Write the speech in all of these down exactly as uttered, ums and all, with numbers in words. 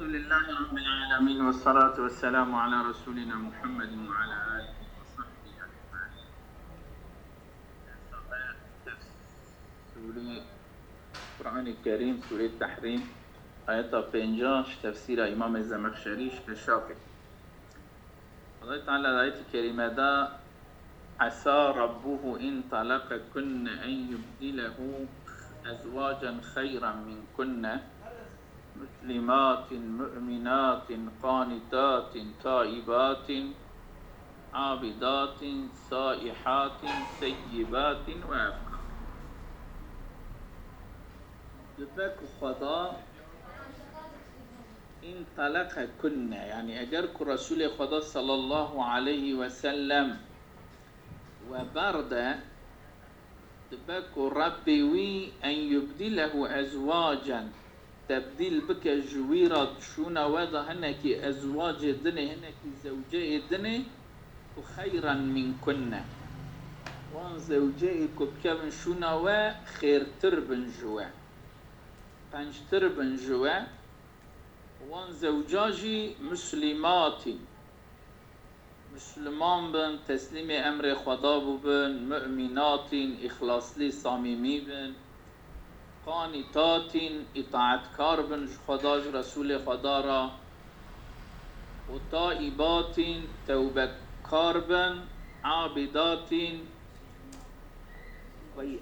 Elhamdülillahi Rabbil alemin ve salatu ve selamu ala Resulina Muhammedin ve ala alihi ve sahbihi ecmaîn. Sûrê Qur'anê Kerîm, Sûrê Tehrîm, ayeta pêncah, ji tefsîra Îmamê Zemexşerî, ji Keşafê. Xwedayê Teala di ayetê kerîme de, "Esa rabbuhu in talaqakunne en yubdilehu ezwacen xeyran minkunne, muslimatin, mu'minatin, qanitatin, taibatin, abidatin, saihatin, seyyibatin ve ebkar." Dibe ku Xweda in talaqakunne, yanî eger ku Resûlê Xweda sallallahu aleyhi ve sellem we berde, dibe ku Rebbê wî en yubdilehu ezwacen, tebdîl bike ji wî re di şûna we de hinekî ezwacê dinê, hinekî zewceyê dinê, ku xeyran minkunne. Wan zewceyê ku bikevin şûna we xêrtir bin ji we, qenctir bin ji we. Wan zewca jî muslimatîn, Misliman bin, teslîmê emrê Xweda bûbin, mu'minatîn, îxlaslî, samîmî bin, qanîtatîn, îtaetkar bin ji Xweda, ji Resûlê Xweda re, û taîbatîn, tewbekar bin, abîdatîn,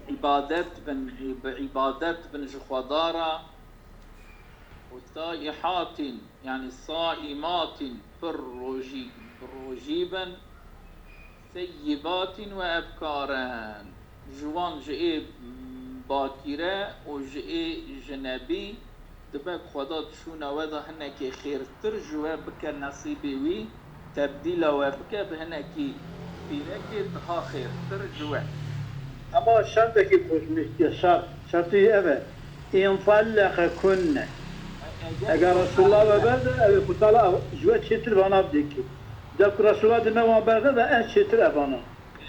îbadet bin, bi îbadet bin ji Xweda re, û saîhatîn, yanî saîmatîn, pir rojî, rojî bin, seyyibatîn ve ebkarin, ji wan ji ê bakîre û ji ê jinebî, dibe ku Xweda di şûna we de hinekê xêrtir ji we bike, nesîbê wî tebdîla we bike bi hinekî pîrekê daha xêrtir ji we. Ama şertekî ku ji niştiye şert, şertî ev e. În talleqekunne. Eger Resulullah we berde, ew ê ku tala ji we çêtir vana bidê ki. De ku Resulullah dime wan berde ve ez çêtir evana.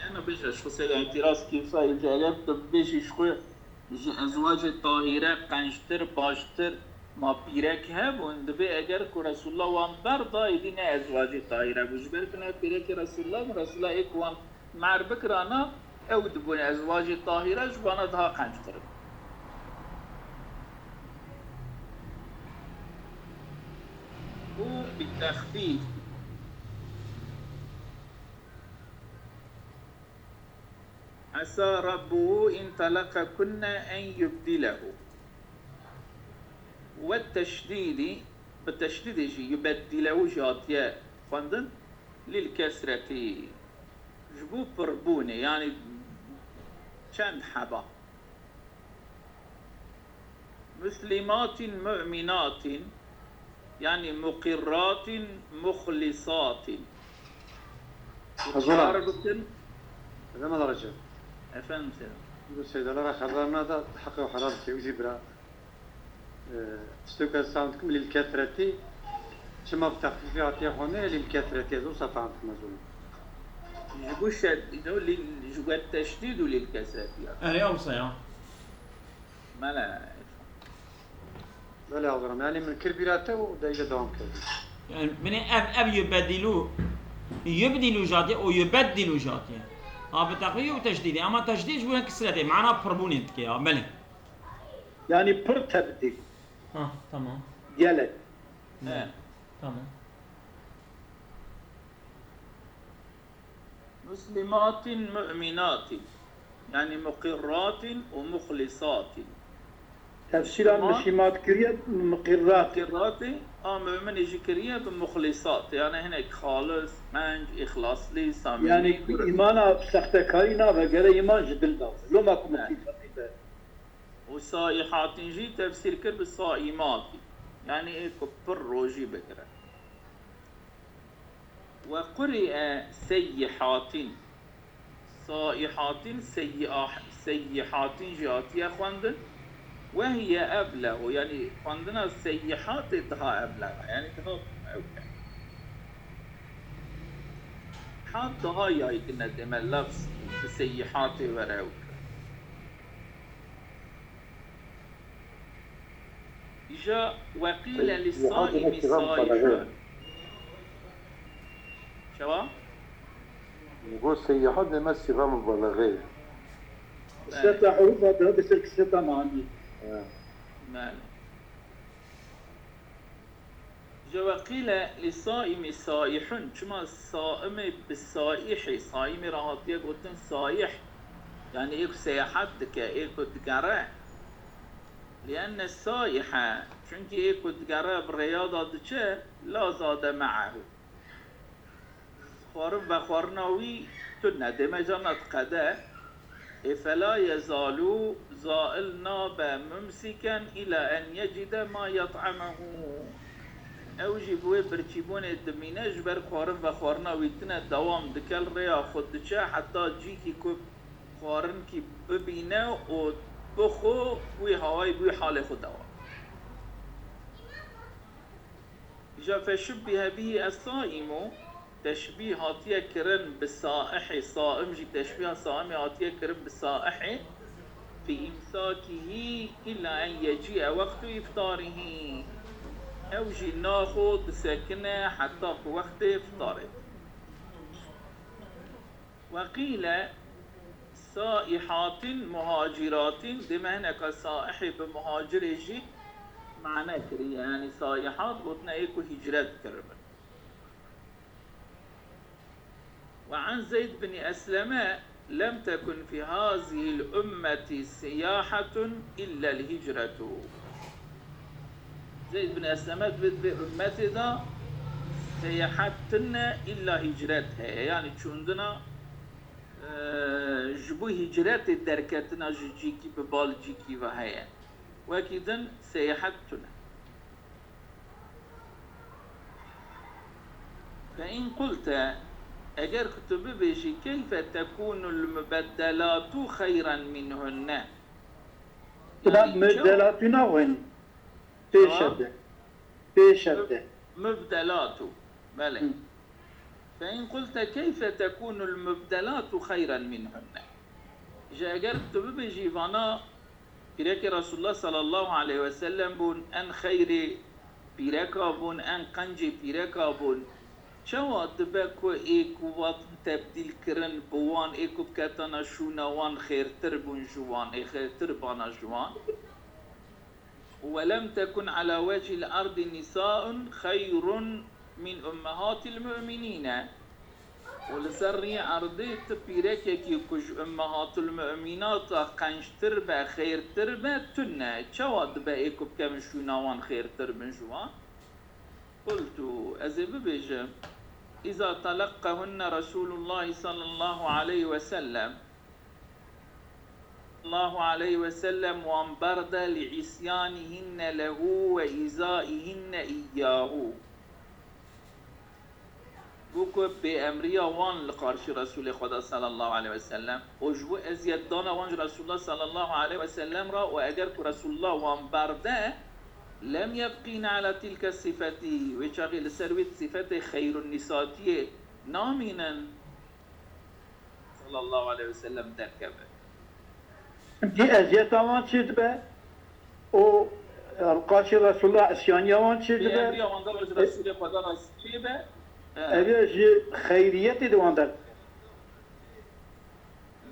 Ena bêje, ji xwe sê îtiraz kî sayî, eger tu bibêjî ji xwe ji ezwacê tahîre qenctir, baştir, ma pîrek hebûn, dibê eger ku Resulullah wan berda, êdî ne ezwacê tahîre bû. Ji ber ku ne pîrekê Resulullah bûn, Resulullah ê ku wan mer bikirana, ew dibûn ezwacê tahîre, ji wana daha qenctir bûn. Û bi texfîf. Esa Rabbuhu in talaqakunne en yubdilehu. Ve teşdîdî, bi teşdîdê jî yubeddilehu jî hatiye xwendin, lil kesretî. Ji bo pirbûnê, yanî çend heba. Muslimatîn, mu'minatîn, yanî muqirratîn, muxlisatîn. Hazır abi. Çar bikin. Efendim Mala Recep. Efendim Selim. Bu Seydalara xeber nada, heqê û helal ke, wî jî bira. E, tiştê ku ez fam dikim, lil kesretî, çima bi texfîfê hatiye xwendin, lil kesretî, ez wisa fam dikim ez wilo. Ji bo şed-, no, lil, ji we teşdîd û lil kesretî ya. Erê, ew wisa ya. Mele. Belê, hazir im. Yanî min kir bîra te û de île dewam kir. Yani, binê ev, ev yubedîlû, yubdîlû jatiye û yubeddîlû jatiye. Ha, bi texfîf û teşdîdê. Ama teşdîd ji bo kesretê, mana pirbûnê dike ya, belê. Yanî pir tebdîl. Ha, tamam. Gelek. Belê. He. Tamam. Muslimatin, mu'minatin. Yanî muqirratin û muxlisatin. Tefsîra Musliman, muslimat kiriye, muqirrat. Muqirratê, a mu'minê jî kiriye bi muxlisat. Yanî hinek xalis, qenc, îxlasli, samîmî. Yanî ku îmana sextekarî nabe, gere îman ji dil nabe. Loma ku muxlisatî be. Û saihatin jî tefsîr kir bi saimatî. Yanî ê ku pir rojî bigire. Ve quri'e seyyihatin. Saihatin, seyyiah-, seyyihatin jî hatiye xwendin. Ve hiye eblehu, yanî xwendina seyyihatê daha eblex e, yanî daha ewk e. Hat daha yaygin e, dême lefz bi seyyihatê were ewk e. Îja weqîle li saîmî saîhun. Çawa? Go seyahat deme sîxa mubalaxê. Seta huruf a da bi ser seta manî. Belê. Îja weqîle li saîmî saîhun. Çima saîmê bi saîhî, saîmê re hatiye gotin saîh. Yani ê ku seyahat dike, ê ku digere. Lienne saihe, çunkî ê ku digere bi rêya de diçe, la zade me'ehu. Xwarin vexwarina wî tune, dême carna diqede. Ê fela yezalu, zail nabe mumsiken ila en yecide ma yet'amehu. Ew jî bi wê birçîbûnê dimîne, ji ber xwarin vexwarina wî tune dewam dike, li rêya xwe diçe, heta cîkî ku xwarinkî bibîne û bixwe, wî hawayî bi wî halê xwe dewam. Îja feşubbihe bihî es-saimu, teşbîh hatiye kirin bi saihê, saim jî teşbîha saimê hatiye kirin bi saihê, fi imsakihî illa en yecîe wextu iftarihî. Ew jî naxwe disekine heta ku wextê iftarê. Weqîle saihatin muhaciratin, dême hineka saihê bi muhacirê jî mane kiriye. Yani saihat gotine ê ku hicret kiribin. Ve an Zeyd bin Esleme, lem tekun fi hazihil ummeti siyahatun illel hicretu. Zeyd bin Esleme divê di vê ummetê de seyahat tune, illa hicret heye. Yani çûndina, e, ji bo hicretê derketina ji cîkî bi bal cîkî ve heye. Wekî din seyahat tune. Fe in qulte, eger ku tu bibêjî, keyfe tekunul mubeddelatu xeyran minhunne? Sinan, yani, mubdelatu naxwin. Pêşe de. Pêşe de. Mubdelatu. Belê. Hı. Fe in qulte keyfe tekunul mubdelatu xeyran minhunne? Ji eger tu bibêjî vana pîrekê Resulullah sallallahu aleyhi ve sellem bûn, en xeyrê pîreka bûn, en qencê pîreka bûn. Çawa dibe ku ê ku hatin tebdîl kirin bi wan, ê ku ketana şûna wan xêrtir bûn ji wan, ê xêrtir bana ji wan? Ve lem tekun ala wecihil ardi nisaun xeyrun min ummehatil mu'minîne. Û li ser riyê erdê ti pîrekekî ku ji ummehatil mu'minata qenctir be, xêrtir be, tune. Çawa dibe ê ku bikevin şûna wan xêrtir bin ji wan? Qultu, ez ê bibêjim, iza teleqqehunne Resulullahi sallallahu aleyhi ve sellem, sallallahu aleyhi ve sellem wan berde li îsyanihinne lehu ve îzaihinne iyyahu. Bû ku bêemriya wan li qarşî Resûlê Xweda sallallahu aleyhi ve sellem û ji bo eziyetdana wan ji Resûlullah sallallahu aleyhi ve sellem re û eger ku Resûlullah wan berde, lem yebqîne ala tilke sifetî, wê çaxê li ser wê sifetê xeyrun nisatiyê namînin. Sallallahu aleyhi ve sellem derkeve. Di eziyeta wan çê dibe û, e, qarşî Resulullah isyaniya wan çê dibe. Bêemriya wan derkeve, Resulê Xweda re çê be. He. Ev ji xeyriyetê di wan derkeve.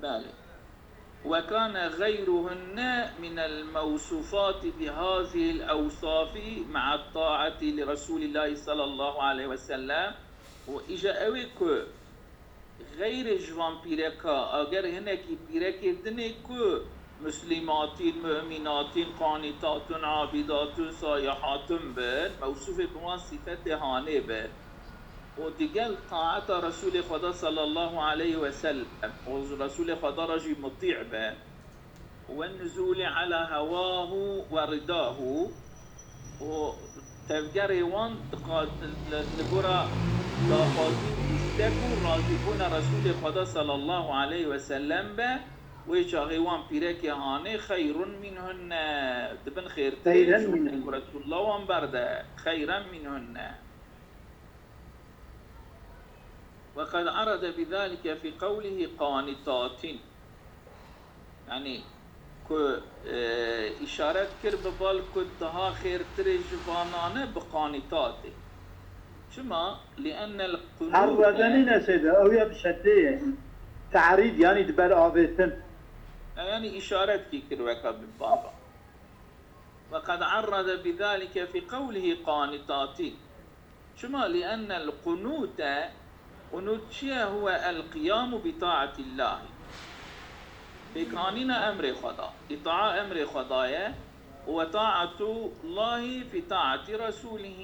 Belê. Ve kane xeyruhunne minel mewsufati bi hazihil ewsafi me'at taati li Resulillahi sallallahu aleyhi ve sellem. Û îja ew ê ku Xeyrê ji van pîreka, eger hinekî pîrekê dinê ku muslimatîn, mu'minatîn, qanîtatûn, abîdatûn, sayihatûn bin, mewsûfê bi wan sîfetê hanê bin û digel taeta Resûlê Xweda sallallahu aleyhi ve sellem û Resûlê Xweda re jî mutî bin, ve nuzûlî ala hewahu ve ridahu, û tevgerê wan diqa-, li, li gora daxwazî û îstek û razîbûna Resûlê Xweda sallallahu aleyhi ve sellem be, wê çaxê wan pîrekê hanê xeyrun mînhunne, dibin xêrtirê ji wan ku Resûlullah wan berde, xeyren mînhunne. Ve qed erede bi zalike fî qewlihî qanîtatîn. Yani, ku, e, îşaret kir bi bal ku daha xêrtirê ji vanane bi qanîtatê. Çima? لأن القنوت Errede nîne seyde, ew ya bi şetê ye. Te'rîd, yanî di ber avêtin. Yanî îşaretkî kir weka bi baba. وقد عرض بذلك في قوله قانتات. Çima? لأن القنوت، قنوت çi ye? هو القيام بطاعة الله. Pêkanîna emrê Xweda. Îtaa emrê Xweda ye. وطاعة الله في طاعة رسوله.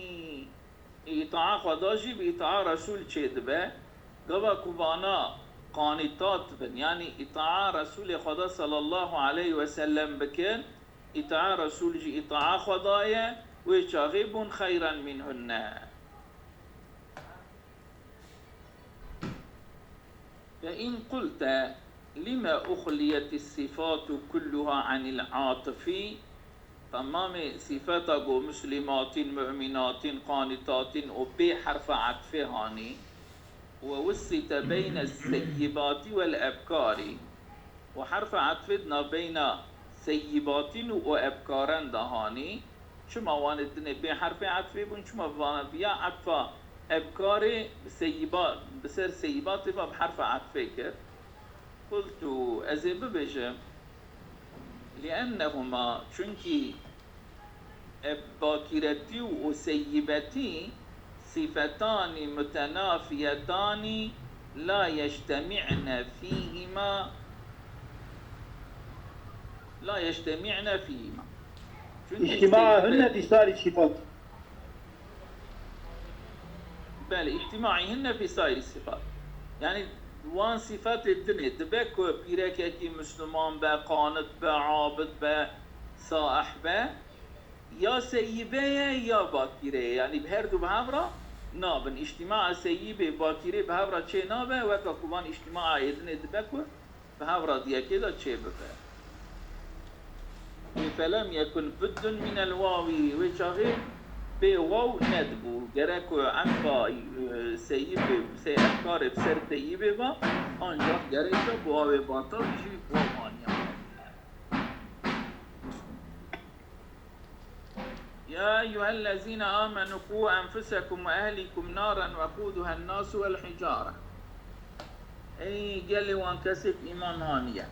Îtaa Xweda jî bi îtaa Resûl çêdibe. Gava ku vana qanîtat bin, yanî îtaa Resûlê Xweda sallallahu aleyhi ve sellem bikin, îtaa Resûl jî îtaa Xweda ye, wê çaxê bûn خيرا منهن. فإن قلت لم أخليت الصفات كلها عن العاطف؟ Temamê sîfeta ku muslimatîn, mu'minatîn, qanîtatîn û bê herfa etfê hanî, ووسط بين السيبات والأبكار. Û herfa etfê di navbeyna seyibatîn û ebkaran de hanî. Çima wan ê dinê bê herfê etfê bûn? Çima vana viya etfa ebkarê bi seyiba-, bi ser seyibatê ve bi herfa etfê kir? قلت، ez ê bibêjim, لأنهما، çunkî eb-, bakîretî û seyîbetî صفتان متنافيتان لا يجتمعن فيهما، لا يجتمعن فيهما. Çunkî اجتماعهن seyîbe- في سائر الصفات. Belê, اجتماعهن في سائر الصفات. Yanî wan sîfetê dinê dibe ku pîrekekî misliman be, qanit be, abid be, saih be, ya seyîbe ye ya bakîre ye. Yanî bi her du bi hev re nabin. Îctîmaa seyîbê bakîrê bi hev re çê nabe, weke ku van îctîmaa yê dinê dibe ku bi hev re di yekê de çê bibe. Ê فلم يكن بد من الواو، wê çaxê bê waw nedibû. Gerek ku etfa, e, seyîbê, sey-, efkarê bi ser seyîbê be, ancak gerek e bi wawê batal jî waw aniya. يا أيها الذين آمنوا قوا أنفسكم وأهليكم نارا وقودها الناس والحجارة. Ey gelê wan kesê ku îman haniye.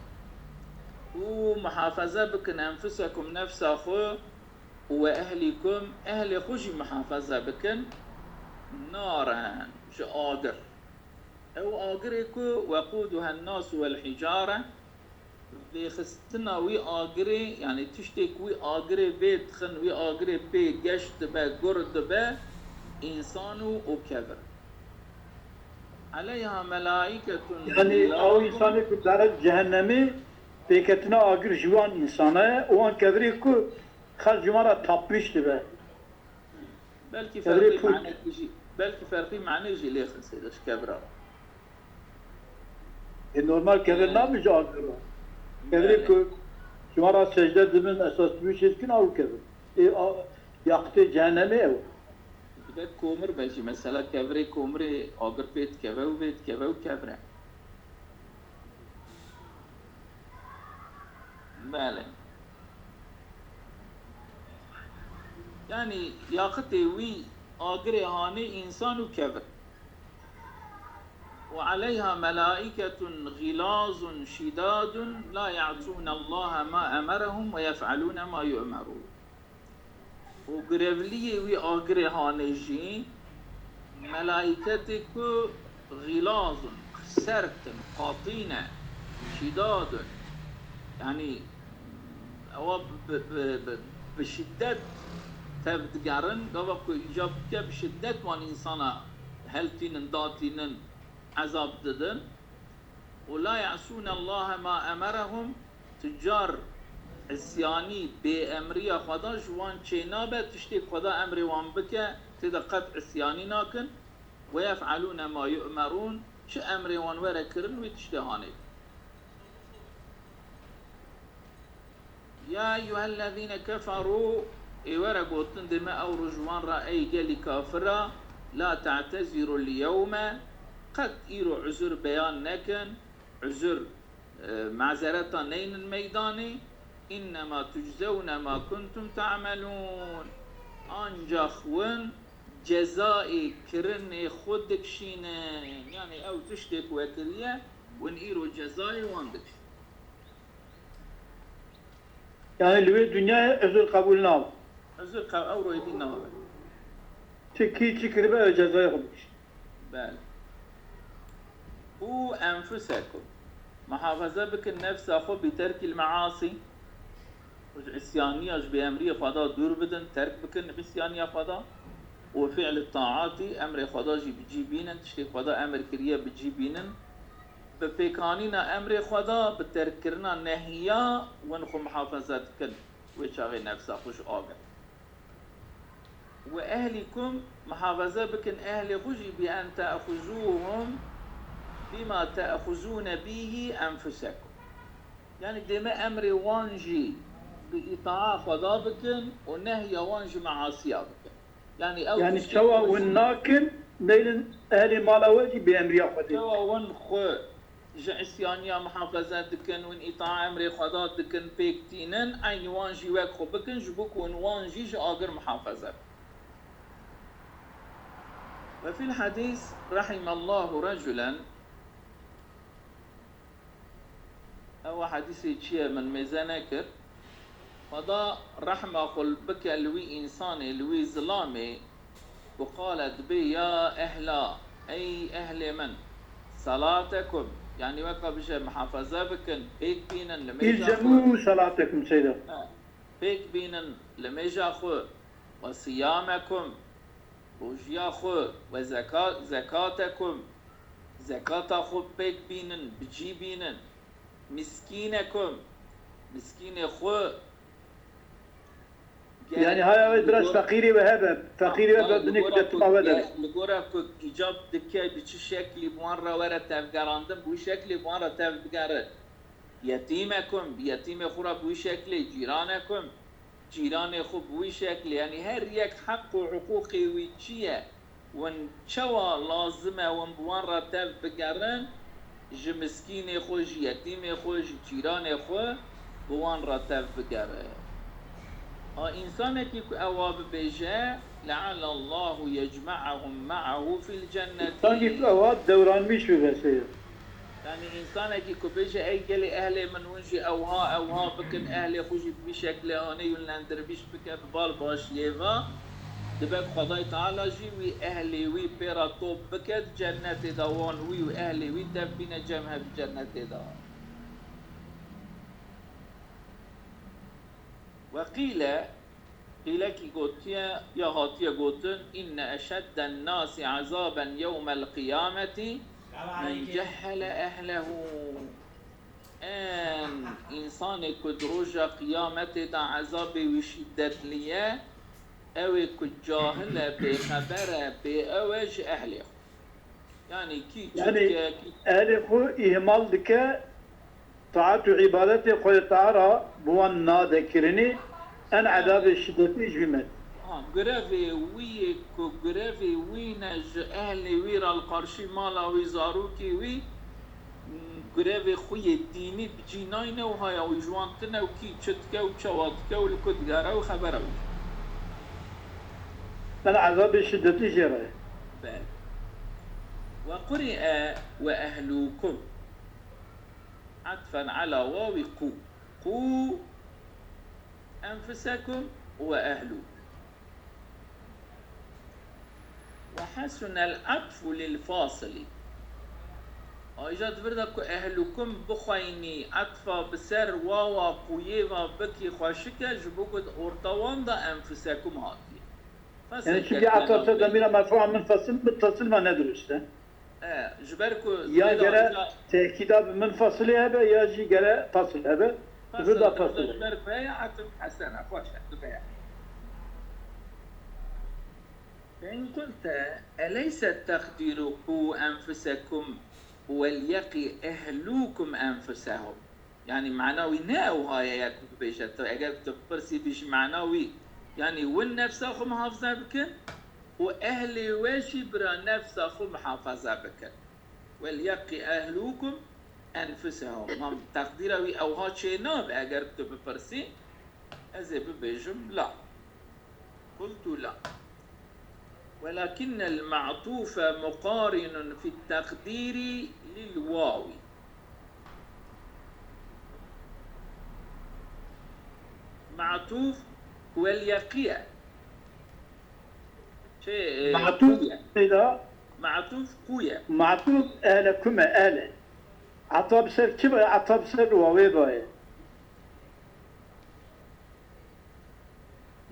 Û muhafaza bikin enfusekum, nefsa xwe, û we ehlikum, ehlê xwe jî muhafaza bikin, naran, ji agir. Ew agirê ku وقودها الناس والحجارة، vêxistina wî agirê, yanî tiştê ku wî agirê vê dixin, wî agirê pê geş dibe, gur dibe, însan û, û kevir. عليها ملائكة Yanî ew însanê ku dere cehennemê pêketina agir ji wan însana ye û wan kevirê ku xelk ji wan re tapmîş dibe. Belkî Kevirê ferqî pût. manekî jî, belkî ferqî manê jî lê xin sêde ji kevira. E, normal kevir Belê. Nabin ji agir re. Kevirê Belê. ku ji wan re secde dibin, esas dibin çê dikin, ew kevir. Ê, a, yaqutê cehennemê ew. Dibe komir be jî, mesela kevirê komirê agir pê dikeve û vê dikeve û kevir e. Belê. Yanî yaqitê wî agirê hanê însan û kevir. وعليها ملائكة غلاظ شداد لا يعصون الله ما أمرهم ويفعلون ما يؤمرون. Û girevliyê wî agirê hanê jî melaîketê ku غلاظ in, sert in, qatî ne, شداد in. Yanî ewa bi, bi, bi, bi şiddet tev digerin, gava ku îcab bike bi şiddet wan însana heltînin, datînin, ezab didin. û لا يعصون الله ما أمرهم، tu car îsyanî, bêemriya Xweda ji wan çênabe, tiştê ku Xweda emrê wan bike, tê de qet îsyanî nakin. ويفعلون ما يؤمرون، çi emrê wan were kirin, wê tiştê hanê. يا أيها الذين كفروا، ê were gotin dê me ew roj wan re, ey gelî kafira, لا تعتذروا اليوم، qet îro uzur beyan nekin, uzur, e, mazereta neynin meydanê, إنما تجزون ما كنتم تعملون. Ancax win cezayê kirinê xwe dikişînin. Yani ew tiştê ku we kiriye, win îro cezayê wan dikişînin. Yani li wê dinyayê uzur qebûl nabe. Uzur qe-, ew royê dî nabe. Çi kî çi kiribe ew cezayê xwe dikişîne. Belê. Qû enfusekum. Muhafaza bikin nefsa xwe bi terkil measî. Ji îsyaniya, ji bêemriyê Xweda dûr bidin, terk bikin îsyaniya Xweda. Û fi'l taatî, emrê Xweda jî bi cî bînin, tiştê Xweda emir kiriye bi cî bînin. Bi pêkanîna emrê Xweda, bi terkkirina nehiya win xwe muhafaza dikin. Wê çaxê nefsa xwe ji agir. Ve ehlikum, muhafaza bikin ehlê xwe jî bi en te'xuzûhum bima te'xuzûne bîhî enfusekum. Yani dê me emrê wan jî bi îtaa Xweda bikin û nehya wan ji measiya bikin. Yani ew Yani tiştê çawa ku win nakin, neylin ehlê mala we jî bi emriya Xwedê. Çawa win xwe ji îsyaniya muhafaza dikin, win îtaa emrê Xweda dikin, pêk tînin, eynî wan jî wek xwe bikin, ji bo ku win wan jî ji agir muhafaza bikin. Ve fil hadîs, rahimallahu reculen, ew hadîsê çi ye min mêze nekir, Xweda rehma xwe bike li wî însanê, li wî zilamê, ku qale dibê ya ehla, ey ehlê min, salatekum, yanî weka bije muhafaza bikin, pêk bînin li mêja xwe. İlzemu salatekum seyda. Pêk bînin li mêja xwe, ve siyamekum, rojiya xwe, ve zeka-, zekatekum, zekata xwe pêk bînin, bi cî bînin, miskînekum, miskînê xwe. Yani haya wê biraz feqîrî we hebe, feqîrî we Haya be binê li gora kudetima ku we de. ge-, li gora ku îcab dike bi çi şeklî bi wan re were tevgerandin, bi wî şeklê bi wan re tev bigere. Yetîmekum, bi yetîmê xwe re bi wî şeklê, cîranekum, cîranê xwe bi wî şeklê, yanî her yek heq û hiqûqê wî çi ye, win çawa lazim e win bi wan re tev bigerin, ji miskînê xwe, ji yetîmê xwe, ji cîranê xwe bi wan re tev bigerin. A însanekî ku ewa bibêje, le'allallahu yecma'ahum ma'ahu fil cennetî. Sanki ewa dewranmiş bibe seyda. Yani însanekî ku bêje, ey gelê ehlê min, hûn jî ewha ewha bikin, ehlê xwe jî bi vî şeklê anê yönlendirmiş bike, bi bal başiyê ve, dibe ku Xwedayê Teala jî wî ehlê wî pê re top bike di cennetê de, wan wî û ehlê wî tev bîne cem hev di cennetê de. Ve qîle, qîlekî gotiye ya hatiye gotin, inne eşedden nasi azaben yewmel qiyameti men cehhele ehlehu. En însanê ku di roja qiyametê de ezabê wî şîdetli ye, ew ê ku cahil e, bêxeber e, bê ew e ji ehlê xwe. Yani kî çi Yani dike, kî ehlê xwe îhmal dike, taat û îbadetê Xwedê Teala bi wan nade kirinê, en ezabê şidetî ji wî me. Ha, grevê wî yê ku grevê wî ne ji ehlê wî re li qarşî mala wî, zarokê wî, grevê xwe yê dînî bi cî nayne û haya wî ji wan tune û kî çi dike û çawa dike û li ku digere û xebera wî. En ezabê şidetî jê re ye. Belê. Ve quri'e ve ehlûkum. Atfen ala wawî qû. Qû enfusekum ve ehlûkum. Ve hasunel atfu lil fasili. Ayrıca di vir de ku ehlûkum bixweyinî, etfa bi ser wawa qûyê ve bikî xweşik e, ji bo ku di orta wan de enfusekum hatiye. Yani çünkü atfa ser demîra merfua munfasil muttasil ve ne durust e. E, ji ber ku Ya lê gere da- tehkîda bi munfasilê hebe ya jî gere fasil hebe. Di vir de fasil Ji e. ber veye atif hesene, xweş e, dibe. Fe in qulte, eleyse teqdîru qû enfusekum welyeqî ehlûkum enfusehum. Yani mana wî ne ew haye ya ku bibêje tu, eger tu pirsî bî ji mana wî, yani win nefsa xwe muhafaza bikin û ehlê we jî bira nefsa xwe muhafaza bikin. Welyeqî ehlûkum, enfusehum. Hem teqdîra wî ewha çê nabe eger tu bipirsî, ez ê bibêjim la. Qultu la. Welakinnel ma'tufe muqarinun fit teqdîrî lil wawi. Ma'tuf wel yeqiye. Çê, e, Ma'tuf qû ye. Seyda. Ma'tuf qû ye. Ma'tuf ehlekum e, ehle. Ata bi ser kî ve? Ata bi ser wawê ve ye.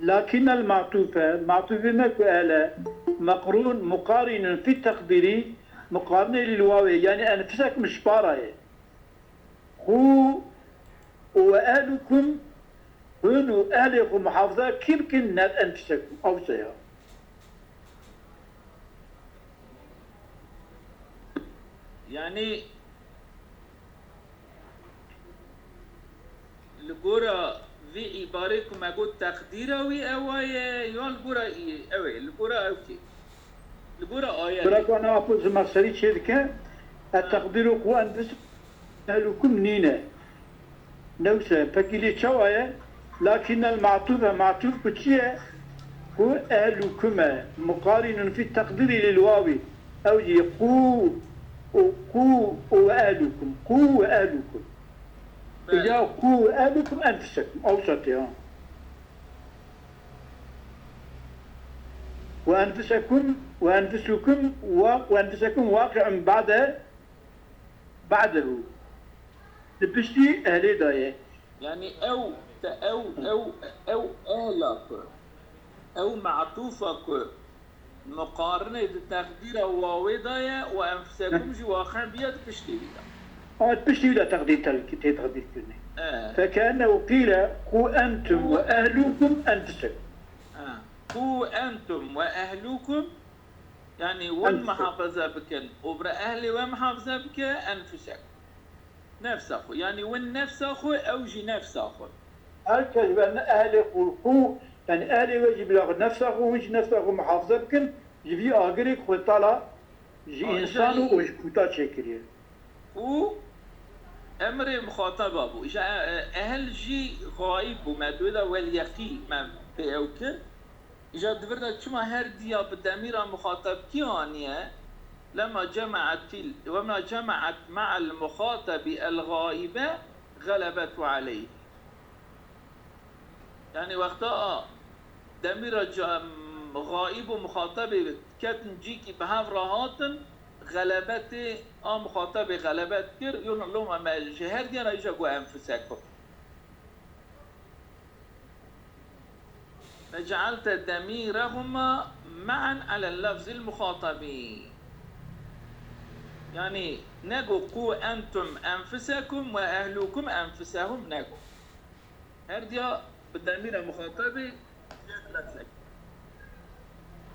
Lakinnel ma'tufe, ma'tufê me ku ehle, meqrûn, muqarînun fî teqdîrî, muqarine lil wawê, yanî enfisekum ji para ye. Xû û ehlukum, hûn û ehlê xwe muhafaza kî bikin, ne enfisekum, ew se ya. Yanî li gora vî îbarê ku me got teqdîra wî ewa ye, ya li gora î-, ew ê, li gora ew kê? Li gora ayetê. Bira ku ana apo Zemaxşerî çê dike, e, Ha. teqdîr û qû enfus ehlukum nîne. Newse, pekî lê çawa ye? Lakinnel ma'tuf e, ma'tuf ku çi ye? Ku ehlukum e. Muqarînun fî teqdîrî lil wawî. Ew jî qû û qû û ehlukum. Qû û ehlukum. Belê. Îca qû û ehlukum enfusekum. Ew şertê ha. Ve enfusekum, ve enfusukum, ve, ve enfusekum waqi'un ba'de, ba'dehu. Di piştî ehlê de ye. Yanî ew, te, ew, ew, ew ehla ku, ew me'tûfa ku muqarine di teqdîra wawê de ye û enfusekum jî waqe bûye di piştê wî de. A, di piştî wî de teqdîr tel-, tê teqdîr kirinê. E. Fekeennehu qîle qû entum ve ehlukum enfusekum. E. Qû entum ve ehlukum, yanî win muhafaza bikin û bira ehlê we muhafaza bike, enfusekum. Nefsa xwe. Yanî win nefsa xwe, ew jî nefsa xwe. Her kes ve ne ehlê xwe, xwe, yanî ehlê we jî bila xwe nefsa xwe, hûn jî nefsa xwe muhafaza bikin, ji vî agirê ku Xwedê Teala ji Aa, însan û, îca û ji kûta çêkiriye. Û emrê muxateba bû. Îca, e, e, ehl jî xayib bû, me di wê de wel yeqî me pê ew kir. Îca di vir de çima her diya bi demîra muxatebkî aniye, lema cemaetil, wema cemaet me'el muxatebi el gaibe gelebetu aleyh. Yanî wexta a demîra ca-, gaib û muxatebê ketin cîkî bi hev re hatin, xelebetê a muxatebê xelebet kir, yo loma me ji her diya re îca got enfusekum. Fece'elte demîrehuma me'en alel lefzil muxatabi. Yanî nego qû entum enfusekum ve ehlukum enfusehum nego. Her diya bi demîra muxatabê yek lefzek.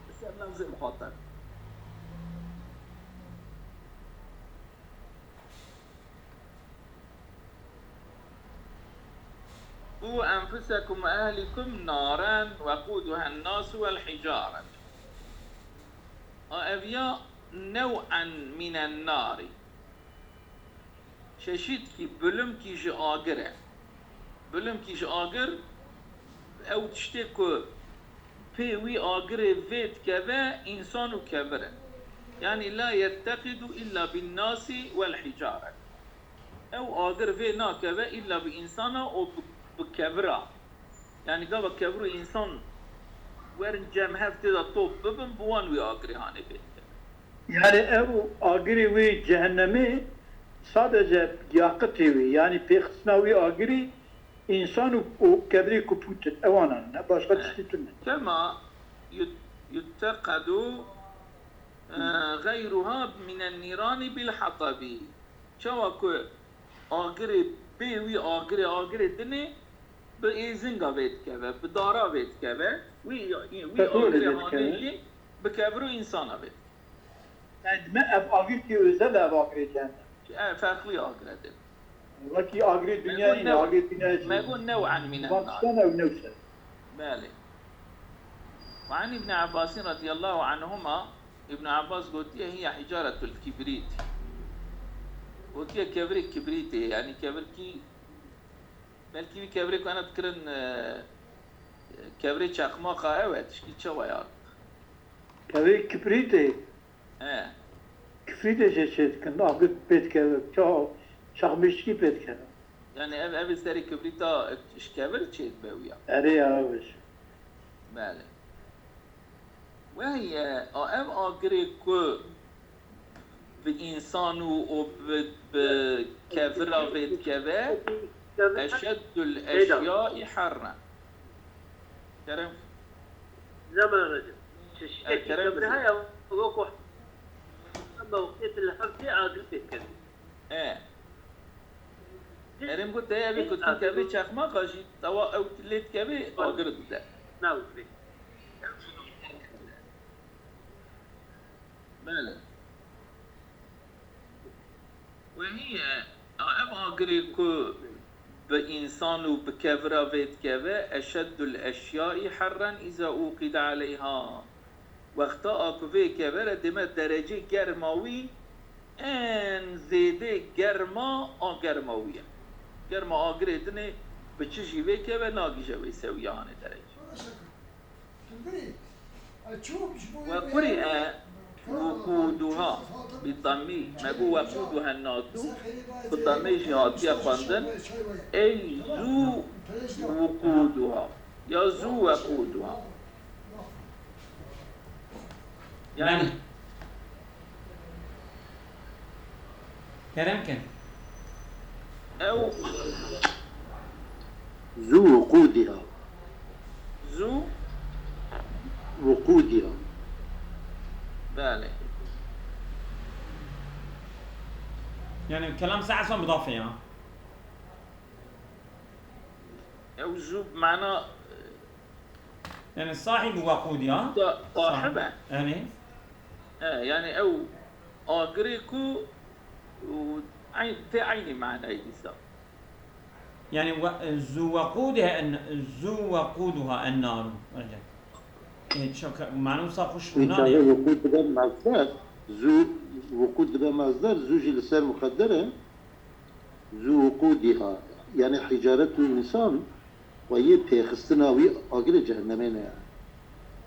Bi ser lefzê muxatab. Qû enfusekum ve ehlikum naren vequduhen nasu vel hicaret. A ev ya new'en minen nari. Çeşîtkî, bilimkî ji agir e. Bilimkî ji agir, ew tiştê ku pê wî agirê vê dikeve, însan û kevir in. Yanî la yetteqidu illa bin nasi vel hicaret. Ew agir vê nakeve illa bi însana û bi, bi kevira. Yanî gava kevir û însan werin cem hev tê de top bibin, bi wan wî agirê hanê pê dikeve. Yanî ew agirê wê cehennemê sadece yaqitê wê, yanî pêxistina wî agirî însan û, û kevirê kupût in. Ewanan ne, başqa tiştî tune. Kema yut-, yutteqedu, e, gayruha minen nîrani bil hatabi. Çawa ku agirê bê wî agirê, agirê dinê bi êzinga vê dikeve, bi dara vê dikeve, wî, wî agirê hanê jî bi kevir û însana vê dikeve. Yani dime ev agir ki özel ev agirê cehennem. Ev ferqlî agir e dê. Wekî agirê dinya nîne, agirê dinya jî. Me got new'en minen nar. Van tiştan ew newse. Belê. Ve an Îbn Abbasîn radiyallahu anhuma, Îbn Abbas gotiye, hiye hicaretul kibrit. Gotiye kevirê kibrîtê, yanî kevirkî, belkî wî kevirê ku ena dikirin, e, kevirê çeqmaxa ew e, tişkî çawa ya? Kevirê kibrîtê. He. Kibrîtê jê çê dikin, agir pê dikeve, ça-, çaxmîşkî pê dikeve. Yani ev, ev serê kibrîta ji kevir çê dibe wî ya? Erê ya, ew e. Belê. Wehiye, a ev agirê ku bi însan û, û bi, bi kevira vê dikeve, eşeddul eşyai herren. Kerem. Zaman Recep. Çeşitê Kerem kevir heye, wekî mewqiyet li hev tê agir pê dikevî. E. Kerem got, te evê ku tu kevê çexmaxa jî, tewa ew lê dikevê, agir dide. Navê. Belê. Wehiye, a ev agirê ku bi însan û bi kevira vê dikeve, eşeddul eşyai herren îza uqide aleyha. Wexta a ku vê kevere dême derecê germa wî en zêdê germa a germa wî ye. Germa agirê dinê bi çi jî vê keve nagihîje wê sewiyanê derecê. وقرئ وقودها بالضم، me got وقودها النار، bi dammê jî hatiye xwendin, ey zu وقودها ya zu وقودها. Yani Kerem kin. Ew zu wuqudiha. Zu wuqudiha. Belê. Yani kelam sağ son mudafê ya. Ew zu bi mana Yani sahib weqûdiha. Da, sahib e. Yani. E, yani ew agirê ku û eyn-, tê eynî manayê dîsa. Yani we-, zu weqûdiha en, zu weqûduha en naru. Öyle. E, çok, manu sa xweş Wî çaxê weqûd dibe mezder, zu weqûd dibe mezder, zu jî li ser muqedder e. Zu wuqûdiha, yani hicaretu însan, xweyê pêxistina wî agirê cehennemê ne yani.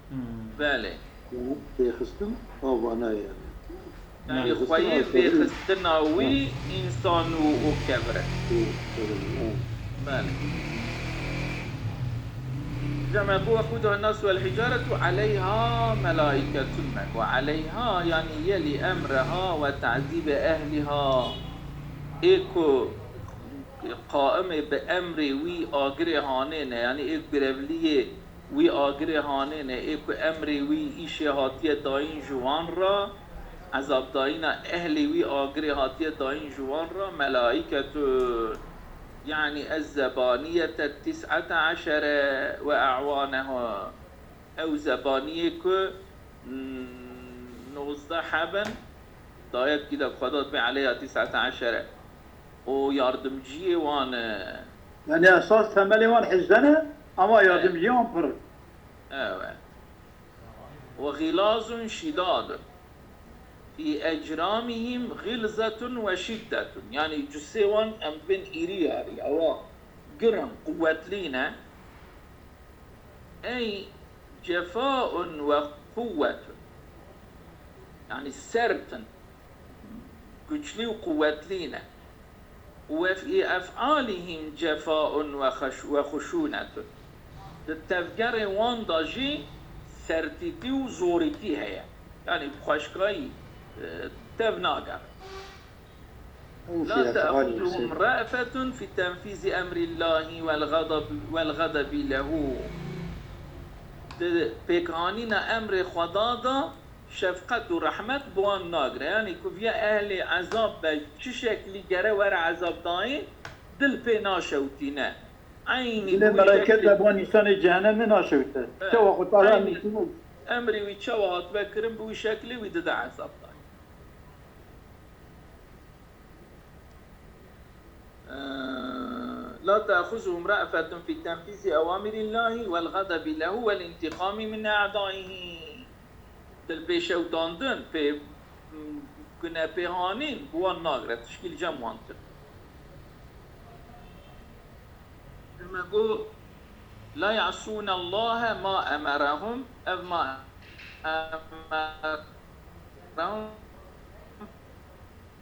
Hmm. Belê. Yani pêxistin a vana yani. Yani pêxistina xweyê pêxistina wî însan û, û kevir e. Û kevir e, evet. Belê. Cem, bu وقودها الناس والحجارة عليها ملائكة. Ve aleyha, yani yelî emriha ve ta'zîbi ehliha. Ê ku qaimê bi emrê wî agirê hanê ne, yanî ê ku birevliyê wî agirê hanê ne, ê ku emrê wî îşê hatiye dayîn ji wan re, ezabdayîna ehlê wî agirê hatiye dayîn ji wan re, melaîketun, yanî ez zebaniyete tis'ete eşere ve e'waneha. Ew zebaniyê ku, mm, nozdeh heb in, dayet kî de Xweda dibê aleyha tis'ete eşere. Û yardimciyê wan, e, Yani esas temelê wan hejde ne, ama yardimciyê wan pir in. Evet. Ve gilazun şidadun. Fi ecramihim gilzetun ve şiddetun. Yani cusê wan em dibên îrî yarî, ewa girin, quwetlî ne. Ey cefaun ve quwwetun. Yani sert in, güçlü û quwetlî ne. Ve fî ef'alihim cefaun ve xeş-, ve xuşûnetun. Di tevgerê wan de jî sertîtî û zorîtî heye. Yani bi xweşkayî, e, tev nagerin. لا تأخذهم رأفة في تنفيذ أمر الله والغضب، والغضب له. Di pêkhanîna emrê Xweda de şefqet û rehmet bi wan nagire. Yanî ku viya ehlê ezab be, çi şeklî gere were ezabdayîn, dil pê naşewtîne. Eynî dilê melaiket be bi wan însanê cehennemê naşewite. Çawa xwe tala emrî wî çawa hatibe kirin, bi wî şeklî wî dide ezabdayîn. لا تأخذهم رأفة في تنفيذ أوامر الله والغضب له والانتقام من أعدائه. Dil pê şewtandin, pê gunepêhanîn bi wan nagre, tişkî li cem wan tune. Me got, "La ya'sûne Allahe ma emerehum", ev "ma emerehum"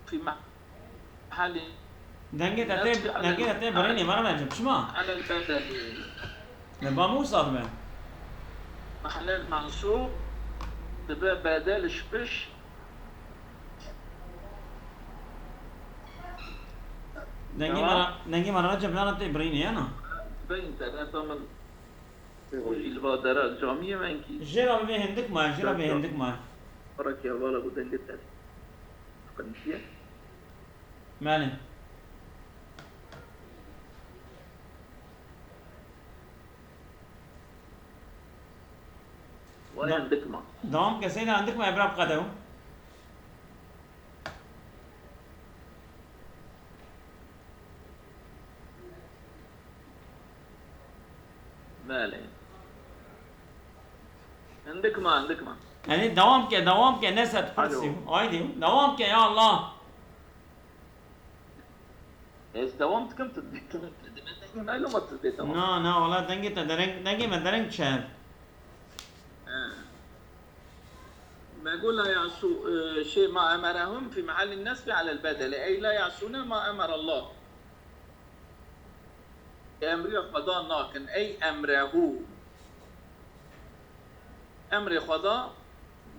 fî mehelî Dengê te tê, nasbi dengê te tê birînê, Mehmet Ecem, çima? Alel bedelî. Ne, ba Mûsa dibe. Mehlel mensûb dibe bedel ji piş. Dengê Tamam. me, dengê me Mehmet Ecem, nana tê birînê, ya na? Beyin te, ben tamam. Û jî li va dera camiyê me enkî. Jê re bivê hindik ma, jê re bivê hindik ma. Para ki hevala bu dengê te. Qenişiye. Mane. Vay Da-, hindik ma. Dewam ke seyda hindik ma, ebra qedew. Belê. Hindik ma, hindik ma. Yani devam ke, devam ke, ne set Alo. Pirsî. Haydi, devam ke ya Allah. Ez devam dikim, tu dê, tu dê, tu dê, tu dê, tu dê, tamam. Na, na, wala dengê te dereng, dengê me dereng çer. He. Me got la ya'sû, e, şey, ma emerehum fî mehalin nesbi alel bedeli. Ey la ya'sûne ma emerallah. Emriya Xweda nakin. Ey emrehu. Emrê Xweda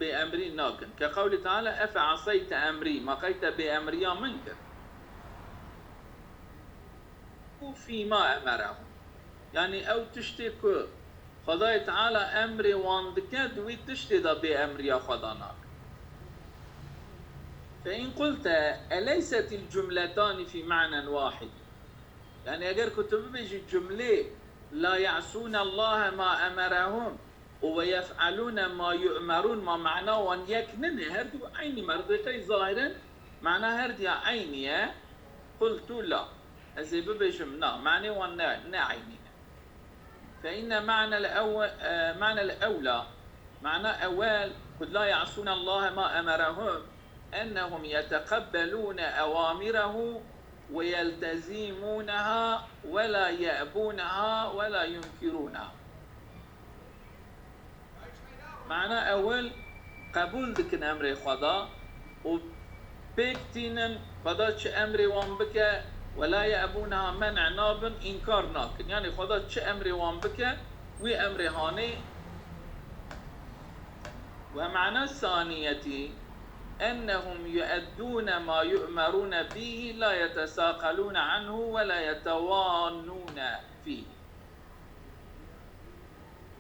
bêemrî nakin. Ke qewlî Teala, "Efe aseyte emrî", ma qey te bêemriya min kir? Û fîma emerehum. Yanî ew tiştê ku Xwedayê Teala emrê wan dike, di wî tiştê de bêemriya Xweda nakin. Fe in qulte, eleysetil cumletani fî ma'nen wahid? Yani eger ku tu bibêjî cumlê "La ya'sûne Allahe ma emerehum" û "ve yef'alûne ma yu'merûn", ma mana wan yek nine, her du eynî, merdiqey zahiren mana her diya eynî ye. Qultu la. Ez ê bibêjim na, manê wan ne, ne eynî ne. Fe inne ma'nel ew-, e, ma'nel ewla, mana ewel, ku "La ya'sûne Allahe ma emerehum", ennehum yeteqebbelûne ewamirehu ve yeltezîmûneha ve la ye'bûneha ve la yunkirûneha. Mana ewil, qebûl dikin emrê Xweda û pêk tînin Xweda çi emrê wan bike, ve la ye'bûneha, men'e nabin, înkar nakin. Yanî Xweda çi emrê wan bike, wî emrê hanê. Ve ma'na saniyetî, ennehum yu'eddûne ma yu'merûne bîhî la yetesaqelûne anhu ve la yetewannûne fîhî.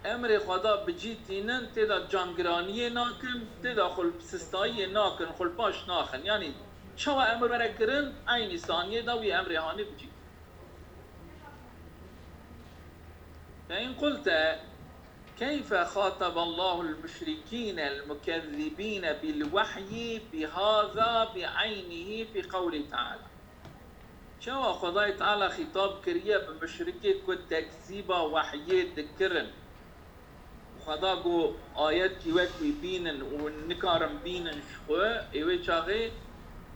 Emrê Xweda bi cî tînin, tê de cangiraniyê nakin, tê de xwe li sistayiyê nakin, xwe li paş naxin. Yanî çawa emir were kirin, eynî saniyê de wî emrê hanê bi cî tînin. Fe in qulte, keyfe xataballahu'l muşrikîne'l mukezzibîne bil wehyi bi haza bi eynihî fi qewlî teala? Çawa Xwedayê Teala xîtab kiriye bi muşrikê ku tekzîba wehyê dikirin? Xweda got, ayetkî wek wî bînin û nikarin bînin ji xwe, ê wê çaxê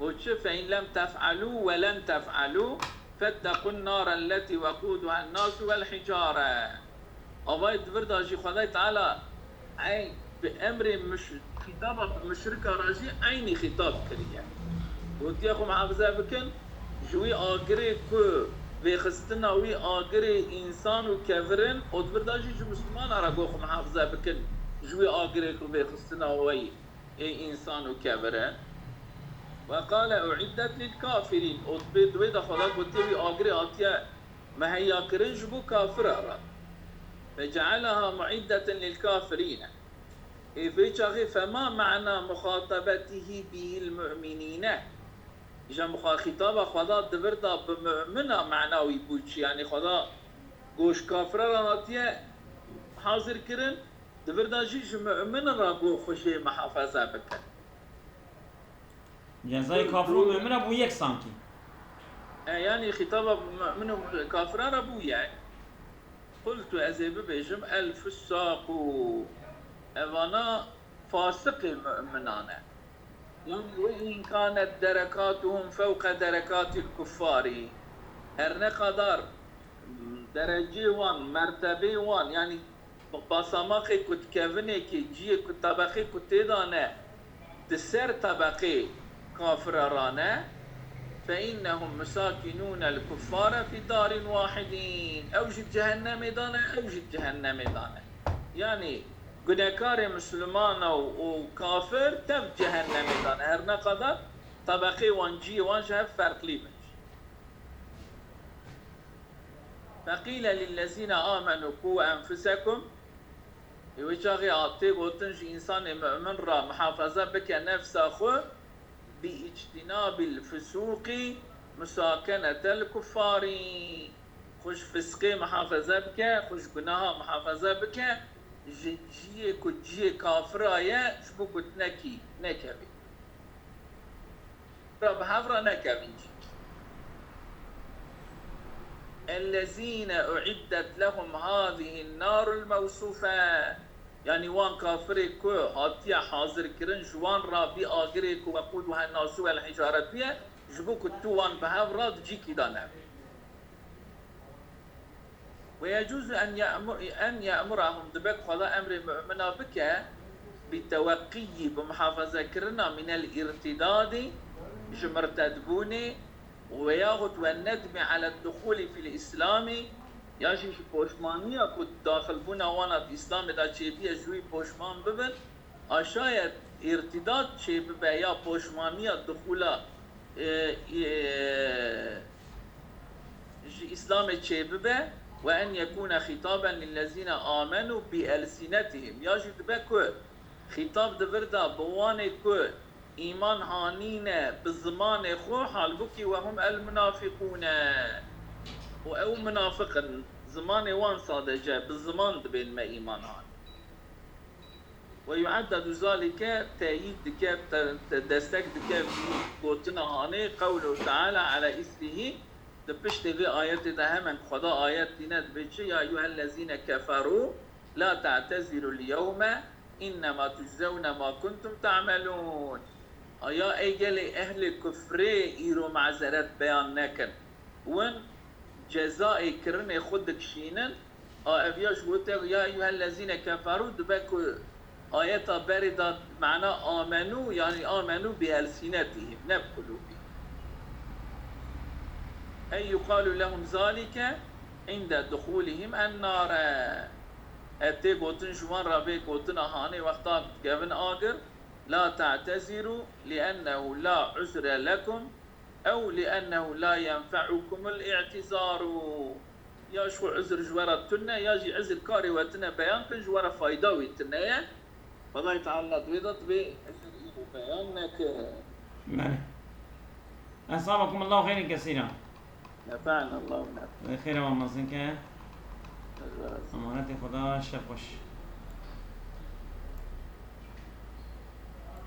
got çi? Fe in lem tef'elû ve len tef'elû fettequn nare lletî weqûduhen nasu vel hicare. Avayê di vir de jî Xwedayê Teala ey bi emrê muş-, xîtaba bi muşrika re jî eynî xîtab kiriye. Gotiye xwe muhafize bikin, ji wî agirê ku vêxistina wî agirê însan û kevir in, û di vir de jî ji misilmana re got xwe muhafize bikin, ji wî agirê ku vêxistina we yî ê însan û kevir e. Ve qale uiddet lil kafirîn, û di vê, di vê de Xweda gotiye wî agirê hatiye muheyya kirin ji bo kafira re. Ve cealeha muiddeten lil kafirîne. Ê vê çaxê fema ma'na muxatabetihî bihil mu'minîne. Îja muxa-, xîtaba Xweda di vir de bi mu'mina ma'na wî bû çi? Yanî Xweda got ji kafira re hatiye hazir kirin, di vir de jî ji mu'minin re got xwe jê muhafaza bikin. Cezayê kafir û mu'mina bû yek sankî. E, yanî xîtaba mu'min û kafira re bû yek. Qultu, ez ê bibêjim, el fussaqu. Evana fasiqê mu'minan e. Yani, وإن كانت دركاتهم فوق دركات الكفار. Her ne kadar derecê wan, mertebê wan, yani basamakê ku dikevinê kê, ciyê ku, tebeqê ku tê de ne, di ser tebeqê kafira ra ne, فإنهم مساكنون الكفار في دار واحدة. Ew jî cehennemê de ne, ew jî cehennemê de ne. Yani gunekarê misilmana û, û kafir tev cehennemê de ne. Her ne qadar tebeqê wan, ciyê wan ji hev ferqlî bin. فقيل للذين آمنوا قوا أنفسكم. Ê wê çaxê a tê gotin ji însanê mu'min re muhafaza bike nefsa xwe, باجتناب الفسوق مساكنة الكفار. Xwe ji fisqê muhafaza bike, xwe ji gunaha muhafaza bike, ji ciyê ku ciyê kafira ye, ji bo ku tu nekî, nekevî. Ra bi hev re nekevin jî. الذين أعدت لهم هذه النار الموصوفة. Yani wan kafirê ku hatiye hazirkirin ji wan ra vî agirê ku وقودها الناس والحجارة ye, ji bo ku tu wan bi hev re di cîkî de nevî. ويجوز أن يأمر، أن يأمرهم، dibe ku Xweda emrê mu'mina bike, بالتوقي، bi muhafazekirina، من الارتداد، ji mirtedbûnê، وياخد والندم على الدخول في الإسلام، ya jî ji poşmaniya ku daxilbûna wan a di Îslamê de çêbûye ji wî poşman bibin, a şayet îrtîdat çêbibe ya poşmaniya dixûla, e, e, ji Îslamê çêbibe, وأن يكون خطابا للذين آمنوا بألسنتهم، ya jî dibe ku xîtab di vir de bi wanê ku îman hanîne bi zimanê xwe, halbûkî وهم المنافقون. Û ew munafiq in, zimanê wan sadece, bi ziman dibên me îman hanî. ويعضد ذلك، teyîd dike, te-, te-, destek dike vî gotina hanê, قوله تعالى على إثره، di piştê vê ayetê de hemen Xweda ayet tîne dibê çi? يا أيها الذين كفروا لا تعتذروا اليوم إنما تجزون ما كنتم تعملون. Aya ey gelê ehlê kufrê îro mazeret beyan nekin. Win cezayê kirinê xwe dikişînin. A ev ya ji bo te, يا أيها الذين كفروا، dibe ku ayeta berê de mana آمنوا, yani آمنوا بألسنتهم، ne bi qulûbî. أي يقال لهم ذلك عند دخولهم النار. E tê gotin ji wan re vê gotina hanê wexta dikevin agir, لا تعتذروا لأنه لا عذر لكم أو لأنه لا ينفعكم الاعتذار. Ya ji xwe uzr ji we re tune, ya jî uzr karê we tune beyan kin, ji we re fayda wî tune ye. Xwedayê Teala di wê de divê uzr îro beyan neke. Belê. Esamakum Allahu xeyrin kesîra. Nefe'en Allahu nefe'en. Xêra wan mezin ke. Emanetê Xweda, şev xweş.